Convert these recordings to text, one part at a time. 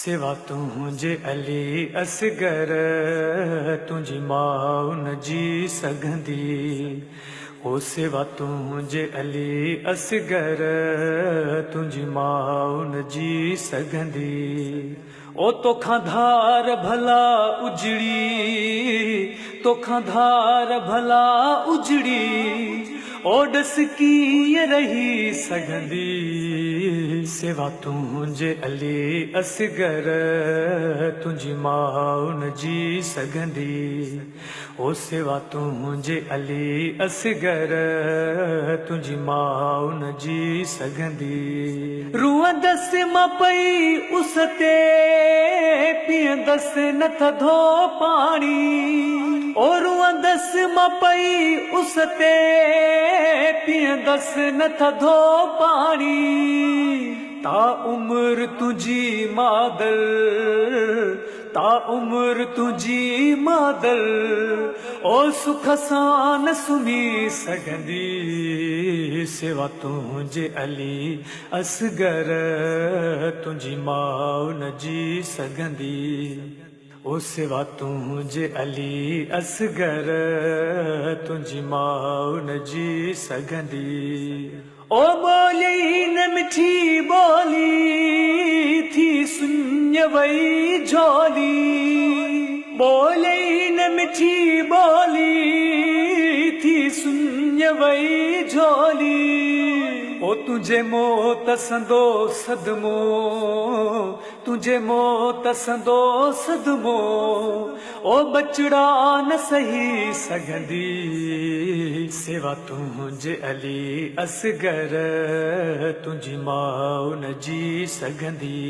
سوا تنهنجي علي اصغر، تنهنجي ماءُ نه جي سگهندي. او سوا تنهنجي علي اصغر، تنهنجي ماءُ نه جي سگهندي. او توکان ڌار ڀلا اجڙي، توکان ڌار ڀلا اجڙي، او ڏس ڪيئن رهي سگهندي. سوا تنهنجي علي اصغر، تنهنجي ماءُ نه جي سگهندي. او سوا تنهنجي علي اصغر، تنهنجي ماءُ نه جي سگهندي. روئندس مان پئي اس تي، پيئندس نه ٿڌو پاڻي. او روئندس مان پئي اس تي، پيئندس نه ٿڌو پاڻي. تا عمر تنهنجي مادر، تا عمر تنهنجي مادر، او سک سان نه سمهي سگهندي. سوا تنهنجي علي اصغر، تنهنجي ماءُ نه جي سگهندي. او سوا تنهنجي علي اصغر، تنهنجي ماءُ نه جي سگهندي. او ٻولي نه مٺي ٻولي، ٿي سڃ وئي جهولي. ٻولي نه مٺي ٻولي، ٿي سڃ وئي جهولي. او تنهنجي موت سندو صدمو، تنهنجي موت سندو صدمو، او ٻچڙا نه سهي سگهندي. سوا تنهنجي علي اصغر، تنهنجي ماءُ نه جي سگهندي.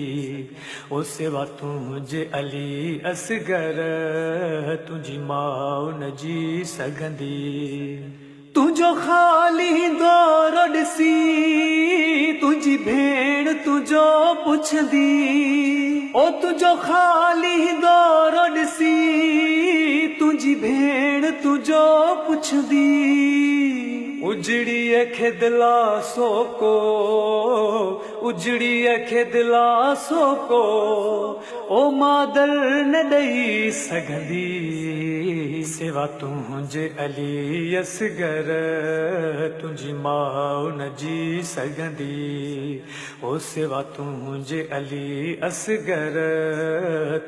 او سوا تنهنجي علي اصغر، تنهنجي ماءُ نه جي سگهندي. تنهنجو خالي دورو ڏسي، تنهنجي ڀيڻ تنهنجو پڇندي. او تنهنجو خالي دورو ڏسي، تنهنجي ڀيڻ تنهنجو پڇندي. اجڙيءَ کي دلاسو ڪو، اجڙيءَ کي دلاسو ڪو، او مادر نه ڏيئي سگهندي. سوا تنهنجي علي اصغر، تنهنجي ماءُ نه جي سگهندي. او سوا تنهنجي علي اصغر،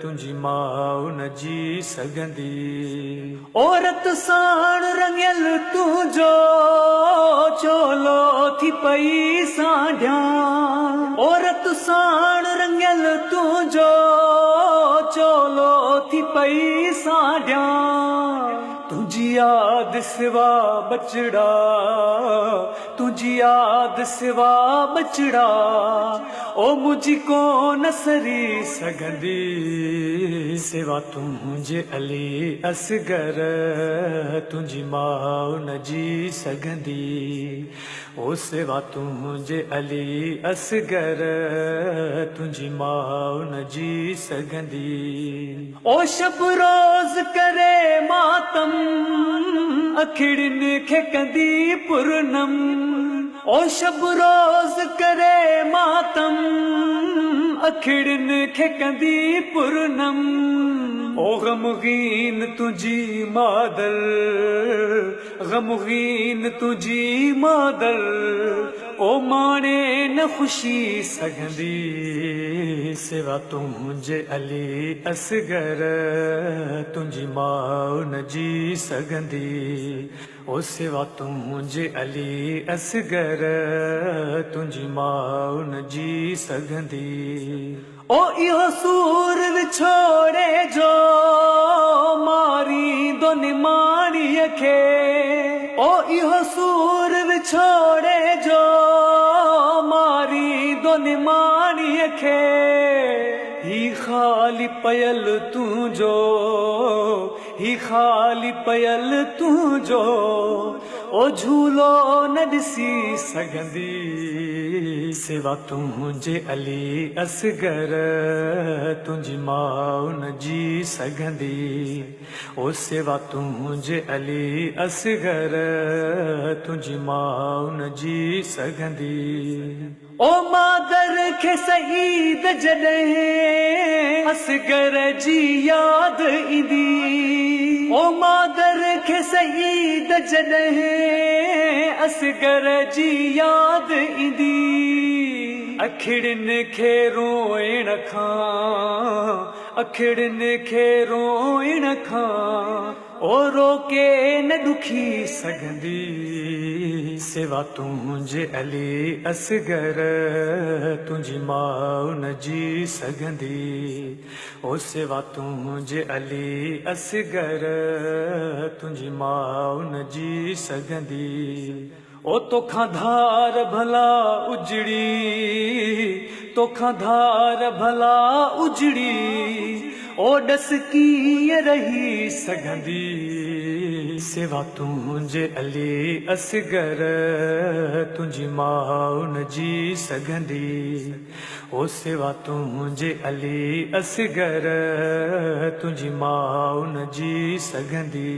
تنهنجي ماءُ نه جي سگهندي. عورت ساڻ رڱيل تنهنجو چولو ٿي پئي سانڍيان. عورت ساڻ رڱيل تنهنجو چولو ٿي پئي سانڍيان. تنهنجي ياد سوا ٻچڙا، تنهنجي ياد سوا ٻچڙا، او منهنجي ڪونه سري سگهندي. سوا تنهنجي علي اصغر، تنهنجي ماءُ نه جي سگهندي. او سوا تنهنجي علي اصغر، تنهنجي ماءُ نه جي سگهندي. او شب روز ڪري ماتم، اکڙين کي ڪندي پرنم. او شب روز ڪري ماتم، اکڙين کي ڪندي پرنم. او غمگين تنهنجي مادر، غمگين تنهنجي مادر، او ماڻي نه خوشي سگهندي. سوا تنهنجي علي اصغر، تنهنجي ماءُ نه جي سگهندي. او سوا تنهنجي علي اصغر، تنهنجي ماءُ نه جي سگهندي. او اهو سور وڇوڙي جو ماريندو نماڻيءَ کي. او اهو سور وڇوڙي جو ماريندو نماڻيءَ کي. هي خالي پيل تنهنجو، هي خالي پيل تنهنجو، او جهولو نه ڏسي سگهندي. سوا تنهنجي علي اصغر، تنهنجي ماءُ نه جي سگهندي. او سوا تنهنجي علي اصغر، تنهنجي ماءُ نه جي سگهندي. او مادر کي سعيد جڏهن असगर जी याद ईंदी। ओ मादर खे सईद जॾहिं असगर जी याद ईंदी। अखिड़ियुनि खे रोइण खां, अखिड़ियुनि खे रोइण खां ओ रोके न ॾुखी सघंदी। सिवा तुंहिंजे अली असगर तुंहिंजी माउ न जी सघंदी। ओ सिवा तुंहिंजे अली असगर तुंहिंजी माउ न जी सघंदी। ओ तोखां धार भला उजड़ी, तोखां धार भला उजड़ी, ओ ॾस कीअं रही सघंदी। सिवा तुंहिंजे अली असगर तुंहिंजी माउ न जी सघंदी। ओ सिवा तुंहिंजे अली असगर तुंहिंजी माउ न जी सघंदी।